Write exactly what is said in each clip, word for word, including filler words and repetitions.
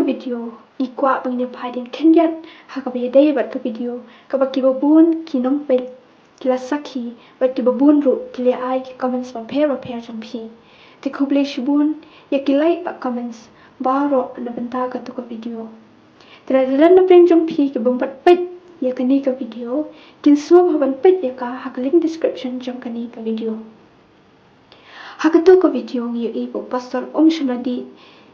video, ngi kwah ba ngin ïa phai dien khyndiat ha kaba ïadei bad ka video kaba kiba bun ki nongpeit ki la sakhi bad kiba bun ruh ki la ai ki comments bapher bapher jong phi. Te khublei shibun ïa ki like bad comments baroh na bynta kato ka video. Te lada don na pdeng jong phi kibym pat peit ïa kane ka video, kin sngewbha ban peit ïa ka ha ka link description jong kane ka video. Ha kato ka video ngi ïohi ba u pastor um shym la dih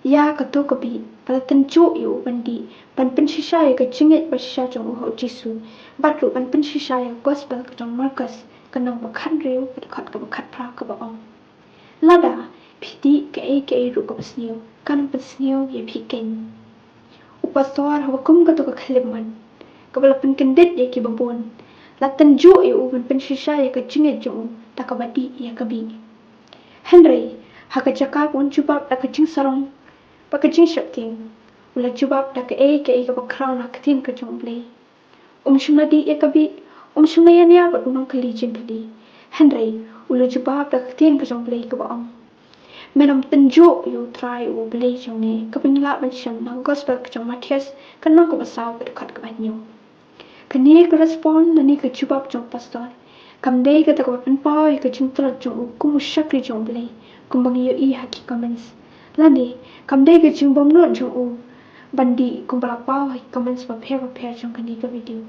ïa kato ka bih ba la tynjuh ïa u ban dih ban pynshisha ïa ka jingngeit ba shisha jong u ha u Jisu, bad ruh ban pynshisha ïa ka gospel ka jong u Markos, ka lynnong ba khathynriew, ka dkhot kaba khatphra, kaba ong: Lada phi dih kaei kaei ruh kaba sniew, kan pynsniew ïa phi keiñ. U pastor haba kum kato ka khyllipmat kaba la pynkyndit ïa kiba bun, la tynjuh ïa u ban pynshisha ïa ka jingngeit jong u da kaba dih ïa ka bih. Hynrei ha ka jaka ban jubab da ka jingsarong bad ka jingsheptieng, u la jubab da kaei kaei kaba khraw na ka ktien ka jong U Blei. Um shym la dih ïa ka bih, um shym la ïania bad u nongkylli jingkylli. Hynrei u la jubab da ka ktien ka jong U Blei kaba ong: Men ym tynjuh ïa U Trai U Blei jong me, kaba ngi lah ban shem na ka gospel ka jong u Mathaios, ka lynnong kaba saw, ka dkhot kaba hynñiew. Kane ka respond lane ka jubab jong u pastor kam dei kata kaba pynpaw ïa ka jingtlot jong u kum u shakri jong U Blei, kumba ngi ïohi ha ki comments. Lane kam dei ka jingbymnud jong u ban dih kumba la paw ha ki comments bapher bapher jong kane ka video.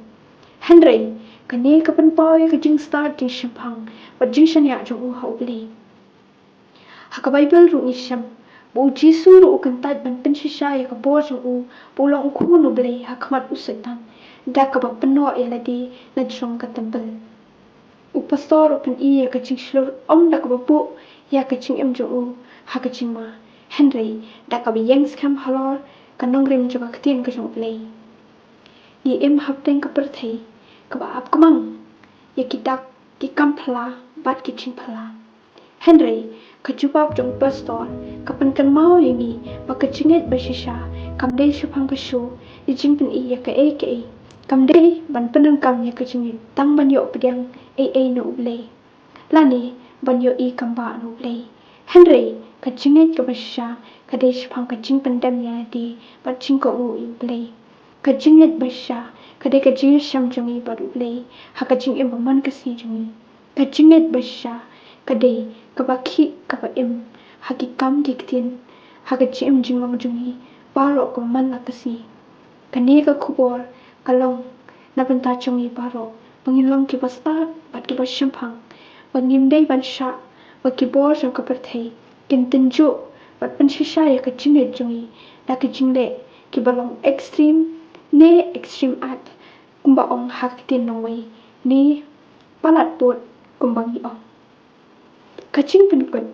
Hynrei kane ka pynpaw ïa ka jingstad, jingshemphang bad jingshaniah jong u ha U Blei. Ha ka Baibl ruh ngi shem ba u Jisu ruh u kyntait ban pynshisha ïa ka bor jong u ba u long u khun U Blei ha khmat u Soitan, da kaba pynnoh ïa lade na jrong ka templ. U pastor u pyni ïa ka jingshlur ym da kaba buh ïa ka jingim jong u ha ka jingma, hynrei da kaba ïeng skhem halor ka nongrim jong ka ktien ka jong U Blei. Ngi im hapdeng ka pyrthei kaba ap kmang ïa ki dak, ki kam phylla bad ki jingphylla. Hynrei ka jubab jong u pastor ka pynkynmaw ïa ngi ba ka jingngeit ba shisha kam dei shaphang ka show, ïa jingpyni ïa kaei kaei. Kam dei ban pyndonkam ïa ka jingngeit tang ban ïoh pdiang ei ei na U Blei, lane ban ïohi kam bah na U Blei. Hynrei ka jingngeit kaba shisha ka dei shaphang ka jingpyndem ïa lade bad jingkohnguh ïa U Blei. Ka jingngeit ba shisha ka dei ka jingïashem jong ngi bad U Blei ha ka jingim ba man ka sngi jong ngi. Ka jingngeit ba shisha ka dei kaba khih kaba im ha ki kam ki ktien, ha ka jingim jinglong jong ngi baroh kaba man la ka sngi. Kane ka khubor ka long na bynta jong ngi baroh ba ngin long kiba stad bad kiba shemphang, ba ngim dei ban shah ba ki bor jong ka pyrthei kin tynjuh bad pynshisha ïa ka jingngeit jong ngi da ki jingleh kiba long extreme ne extreme act, kumba ong ha ka ktien nongwei, ne palat pud, kumba ngi ong. Ka jingpynkut: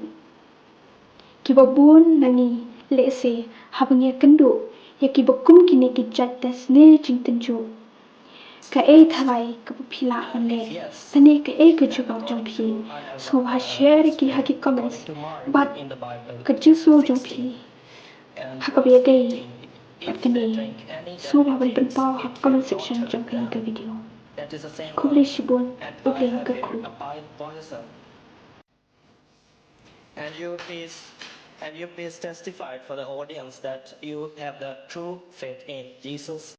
Kiba bun na ngi lehse haba ngi ïakynduh ïa kiba kum kine ki judge ne jingtynjuh, kaei thalai kaba phi lah ban leh? Lane kaei ka jubab jong phi? Sngewbha share ïa ki ha ki comments bad ka jingsngew jong phi ha kaba ïadei bad kane, sngewbha ban pynpaw ha ka comment section jong kane ka video. Khublei shibun, U Blei un kyrkhu. And you please, and you please testify for the audience that you have the true faith in Jesus.